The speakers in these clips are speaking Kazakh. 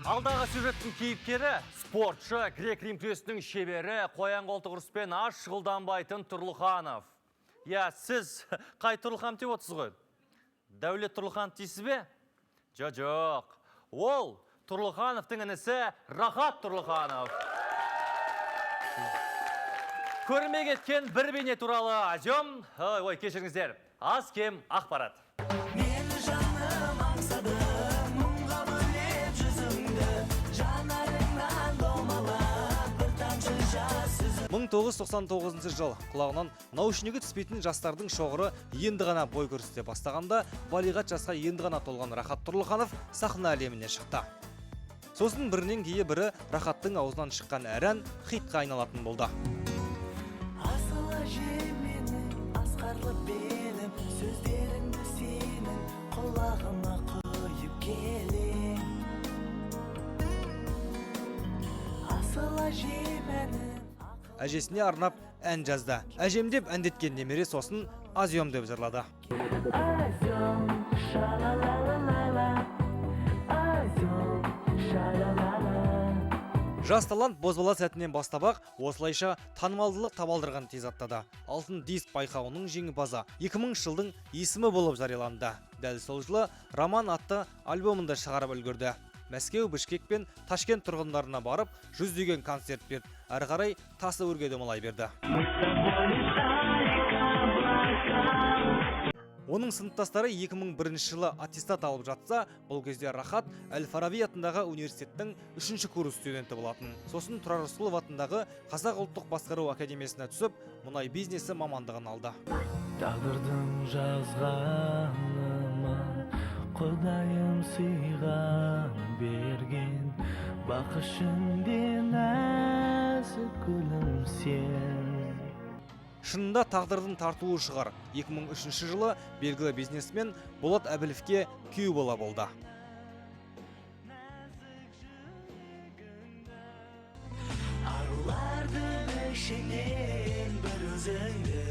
Алдағы сюжеттің кейіпкері спортшы, грек-рим күресінің шебері, қоян қолтық ұрыспен аз шұғылданбайтын Тұрлыханов. Я, сіз қай Тұрлыханов деп отырсыз ғой? Дәулет Тұрлыханов дейсіз бе? Жоқ. Ол Тұрлыхановтың інісі Рахат Тұрлыханов. Көрінбей кеткен бір бейне туралы азем, ой, кешіріңіздер, аз кем ақпарат. Мені жаным аңсадым, мұңға бөлеп жүзіңді, жанарыңнан домалап бір тамшы жас үзіп. 1999 жыл құлағынан наушнигі түспейтін жастардың шоғыры енді ғана бой көрсете бастағанда, балиғат жасқа енді ғана толған Рахат Тұрлыханов сахна әлеміне шықты. Сосын бірінен кейін бірі Рахаттың аузынан шыққан әр ән хитқа айналатын болды. Асыл әжем менің, асқарлы белім, сөздеріңді сенің құлағыма құйып келем. Асыл әжем әнім. Әжесіне арнап ән жазды. Әжем деп әндеткен немере сосын Азем деп жырлады. Азем, ша-ла-ла-ла-ла-ла, азем, ша-ла-ла-ла. Жас талант бозбала сәтінен бастап-ақ осылайша танымалдылық табалдырығын тез аттады. Алтын диск байқауының жеңімпазы 2000 жылдың есімі болып жарияланды. Дәл сол жылы Роман атты альбомын да шығарып үлгерді. Мәскеу, Бішкек пен Ташкент тұрғындарына барып, жүздеген концерт берді. Әрі қарай тасы өрге домалай берді. Оның сыныптастары 2001 жылы аттестат алып жатса, бұл кезде Рахат Әл-Фараби атындағы университеттің 3-ші курс студенті болатын. Сосын Тұрар Рысқұлов атындағы Қазақ ұлттық басқару академиясына түсіп, мұнай бизнесі мамандығын алды. Тағдырдың жазғаныма, Құдайым сыйға берген, бақ ішінде нәзік гүлім сен. Шынында тағдырдың тартуы шығар. 2003 жылы белгілі бизнесмен Болат Әбіловке күйеу бала болды. Арулардың ішінен бір өзіңді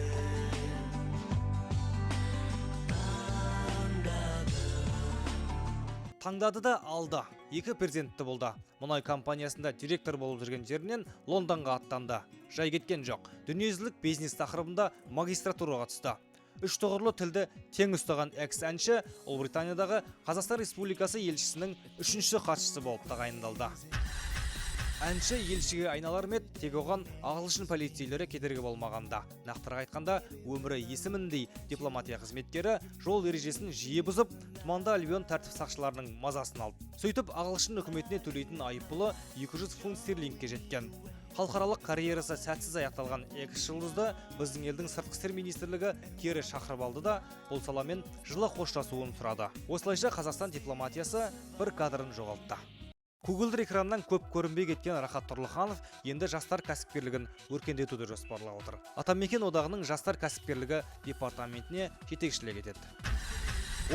таңдадым. Таңдады да алды. Екі перзентті болды. Мұнай компаниясында директор болып жүрген жерінен Лондонға аттанды. Жай кеткен жоқ. Дүниежүзілік бизнес тақырыбында магистратураға түсті. Үш тұғырлы тілді тең ұстаған экс-әнші Ұлыбританиядағы Қазақстан Республикасы елшісінің үшінші хатшысы болып тағайындалды. Әнші елшіге айналар ма еді, тек оған ағылшын полицейлері кедергі болмағанда. Нақтырақ айтқанда, өмірі есіміндей дипломатия қызметкері жол ережесін жиі бұзып, тұманды Альбион тәртіп сақшыларының мазасын алды. Сөйтіп, ағылшын үкіметіне төлейтін айыппұлы 200 фунт стерлингке жеткен. Халықаралық карьерасы сәтсіз аяқталған экс-жұлдызды біздің елдің сыртқы істер министрлігі кері шақырып алды да, бұл саламен жылы қоштасуын сұрады. Осылайша Қазақстан дипломатиясы бір кадрын жоғалтты. Көгілдір экраннан көп көрінбей кеткен Рахат Тұрлыханов енді жастар кәсіпкерлігін өркендетуді жоспарлап отыр. Атамекен одағының жастар кәсіпкерлігі департаментіне жетекшілік етеді.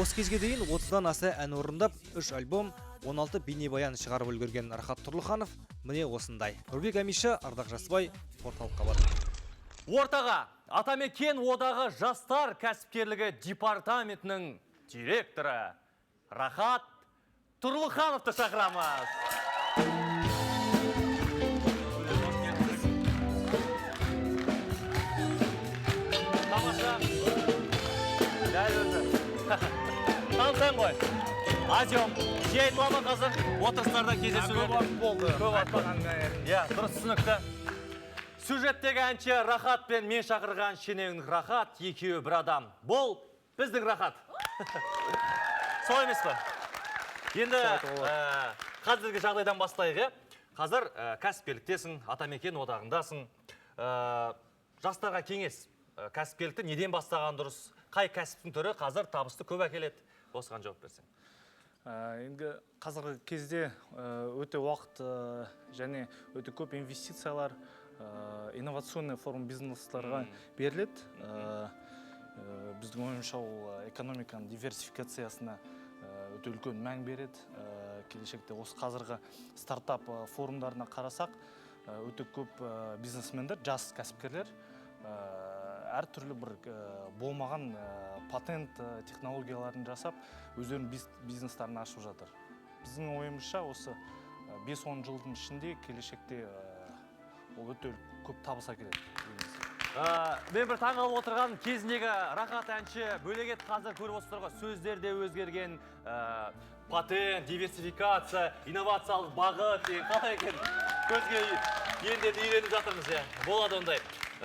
Осы кезге дейін 30-дан аса ән орындап, 3 альбом, 16 бейнебаян шығарып үлгерген Рахат Тұрлыханов міне осындай. Нұрбек Әмиша, Ардақ Жасбай, Орталық хабар. Ортаға Атамекен одағы жастар кәсіпкерлігі департаментінің директоры Рахат Тұрлыхановты шақырамыз. Тамаша. Дәл өзі. Танысаң ғой. Азем, жиі айтыла ма қазір? Отырыстарда кездесулер. Көп уақыт болды. Көп уақыт болды. Айтпағанға. Иә, дұрыс, түсінікті. Сюжеттегі әнші Рахат пен мен шақырған шенеунік Рахат екеуі бір адам. Бұл біздің Рахат. Солай емес пе? Енді қазіргі жағдайдан бастайық, иә? Қазір кәсіпкерліктесің, Атамекен одағындасың. Жастарға кеңес, кәсіпкерлікті неден бастаған дұрыс? Қай кәсіптің түрі қазір табысты көп әкеледі? Осыған жауап берсең. Енді қазіргі кезде өте уақыт және өте көп инвестициялар инновационный форма бизнестарға беріледі. Біздің ойымызша, ол экономиканың диверсификациясына өте үлкен мән береді. Келешекте осы қазіргі стартап форумдарына қарасақ, өте көп бизнесмендер, жас кәсіпкерлер әртүрлі бір болмаған патент технологияларын жасап, өздерінің бизнестарын ашып жатыр. Біздің ойымызша, осы 5-10 жылдың ішінде келешекте ол өте көп табыс әкеледі. Мен бір таңғалып отырған кезіндегі Рахат әнші бөлек еді, қазір көріп отырсыздар ғой, сөздер де өзгерген, патент, диверсификация, инновациялық бағыт деген қалай екен, көзге енді үйреніп жатырмыз, иә, болады ондай.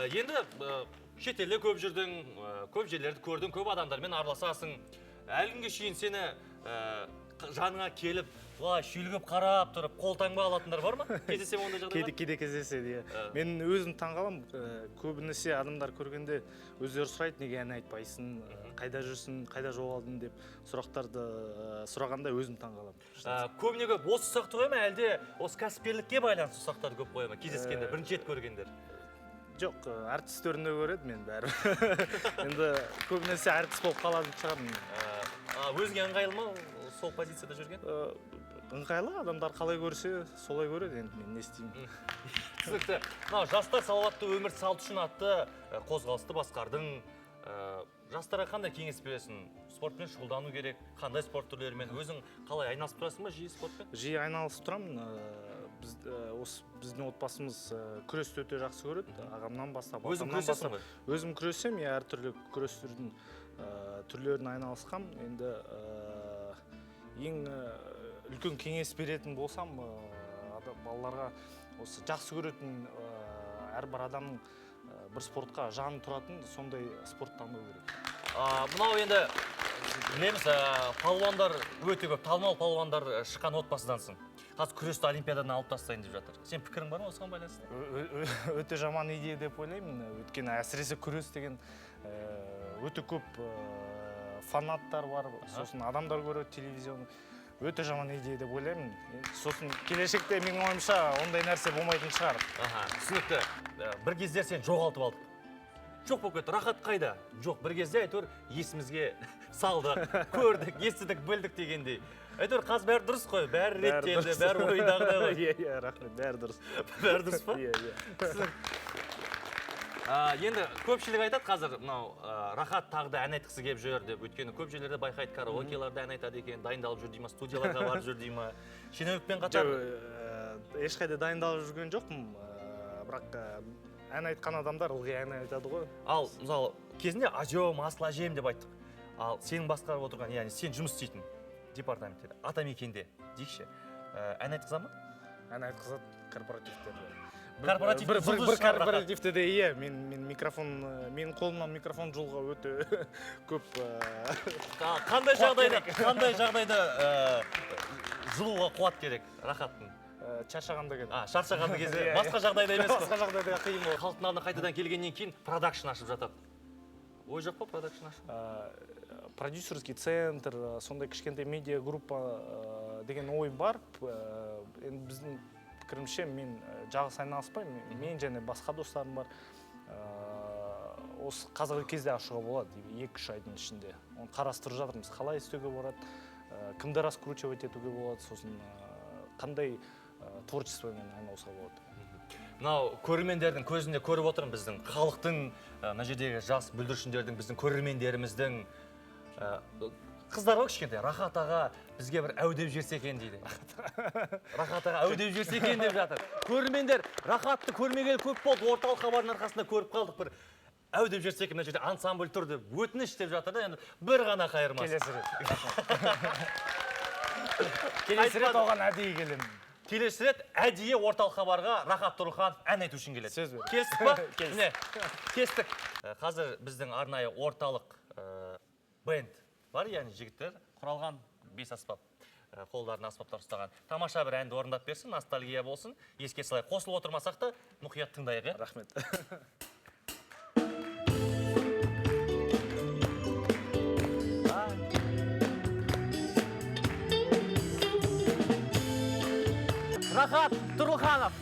Енді шетелде көп жүрдің, көп жерлерді көрдің, көп адамдармен араласасың. Әлі күнге шейін сені жаныңа келіп, былай шүйлігіп қарап тұрып, қол таңба алатындар бар ма? Кездесе ме ондай жағдайлар? Кейде кездеседі, иә. Мен өзім таңғаламын, көбінесе адамдар көргенде өздері сұрайды, неге ән айтпайсың, қайда жүрсің, қайда жоғалдың деп сұрақтарды сұрағанда өзім таңғаламын. Көбіне көп осы сұрақты қоя ма, әлде осы кәсіпкерлікке байланысты сұрақтарды көп қоя ма кездескенде, бірінші рет көргендер? Жоқ, әртістерін де көреді мен бәрі. Енді көбінесе әртіс болып қалатын шығармын. Өзіңе ыңғайлы ма сол позицияда жүрген? Ыңғайлы, адамдар қалай көрсе, солай көреді, енді мен не істеймін. Түсінікті. Мынау жастар салауатты өмір салты үшін атты қозғалысты басқардың. Жастарға қандай кеңес бересің? Спортпен шұғылдану керек, қандай спорт түрлерімен? Өзің қалай айналысып тұрасың ба жиі спортпен? Жиі айналысып тұрамын. Осы біздің отбасымыз күресті өте жақсы көреді. Ағамнан бастап, Өзің атамнан күресесің бастап. ғой? Өзім күресем, иә, әртүрлі күрес түрдің түрлерін айналысқам. Енді ең үлкен кеңес беретін болсам, балаларға осы жақсы көретін, әрбір адамның бір спортқа жаны тұратын сондай спорт таңдау керек. Мынау енді білеміз, палуандар өте көп, танымал палуандар шыққан отбасыдансың. Қазір күресті олимпиададан алып тастайын деп жатыр. Сен пікірің бар ма осыған байланысты? Өте жаман идея деп ойлаймын. Өйткені әсіресе күрес деген өте көп фанаттар бар, сосын адамдар көреді телевизионы. Өте жаман идея деп ойлаймын. Сосын келешекте менің ойымша ондай нәрсе болмайтын шығар. Аха, түсінікті. Бір кезде сен жоғалтып алдық. Жоқ болып кетті. Рахат қайда? Жоқ, бір кезде әйтеуір есімізге салдық, көрдік, естідік, білдік дегендей. Әйтеуір қазір бәрі дұрыс қой, бәрі Бәрі реттелді, дұрыс. бәрі ойдағыдай ғой. Иә, иә, рахмет, бәрі дұрыс. Бәрі дұрыс па? Иә, иә. Енді көпшілік айтады қазір мынау, Рахат тағы да ән айтқысы келіп жүр деп, өйткені көп жерлерде байқайды, караокеларда ән айтады екен, дайындалып жүр дей ма, студияларға барып жүр дей ма. Шенеунікпен қатар Жоқ, ешқайда дайындалып жүрген жоқпын, бірақ ән айтқан адамдар ылғи ән айтады ғой. Ал мысалы кезінде ажем, асыл әжем деп айттық. Ал сенің басқарып отырған, яғни сен жұмыс істейтін департаментте, Атамекенде дейікші, ән айтқыза ма? Ән айтқызады корпоративтерде. Корпоратив жұлдыз бір шығар, Рахат. корпоративте де, иә, мен қолымнан микрофон жұлуға өте көп, Қандай қуат жағдайда, керек. қандай жағдайда жұлуға қуат керек Рахаттың? Шаршағанда керек. Шаршаған кезде, Иә, иә. басқа жағдайда емес қой. Басқа жағдайда қиын болады. Халықтың алдына қайтадан келгеннен кейін продакшн ашып жатады. Ой жоқ па продакшн ашу? Продюсерский центр, сондай кішкентай медиа группа деген ой бар. Енді біздің пікірімше, мен жалғыз айналыспаймын, мен және басқа достарым бар. Осы қазіргі кезде ашуға болады, екі-үш айдың ішінде. Оны қарастырып жатырмыз, қалай істеуге болады, кімді раскручивать етуге болады, сосын қандай творчествомен айналысуға болады. Мынау көрермендердің көзінде көріп отырмын, біздің халықтың, мына жердегі жас бүлдіршіндердің, біздің көрермендеріміздің, қыздар ғой кішкентай, Рахат аға бізге бір әу деп жіберсе екен дейді. Рахат аға әу деп жіберсе екен деп жатыр. Көрермендер Рахатты көрмегелі көп болды, орталық хабардың арқасында көріп қалдық, бір әу деп жіберсе екен, мына жерде ансамбль тұр деп өтініш деп жатыр да, енді бір ғана қайырмасы. Келесі рет. Келесі рет оған әдейі келемін. Келесі рет әдейі орталық хабарға Рахат Тұрлыханов ән айту үшін келеді. Сөз бер. Келістік па? Келістік. Міне, кестік. Қазір біздің арнайы орталық бенд бар, яғни жігіттер құралған 5 аспап. Қолдарына аспаптар ұстаған. Тамаша бір әнді орындап берсін, ностальгия болсын. Еске салайық. Қосылып отырмасақ та мұқият тыңдайық, иә? Рахмет. Рахат Тұрлыханов.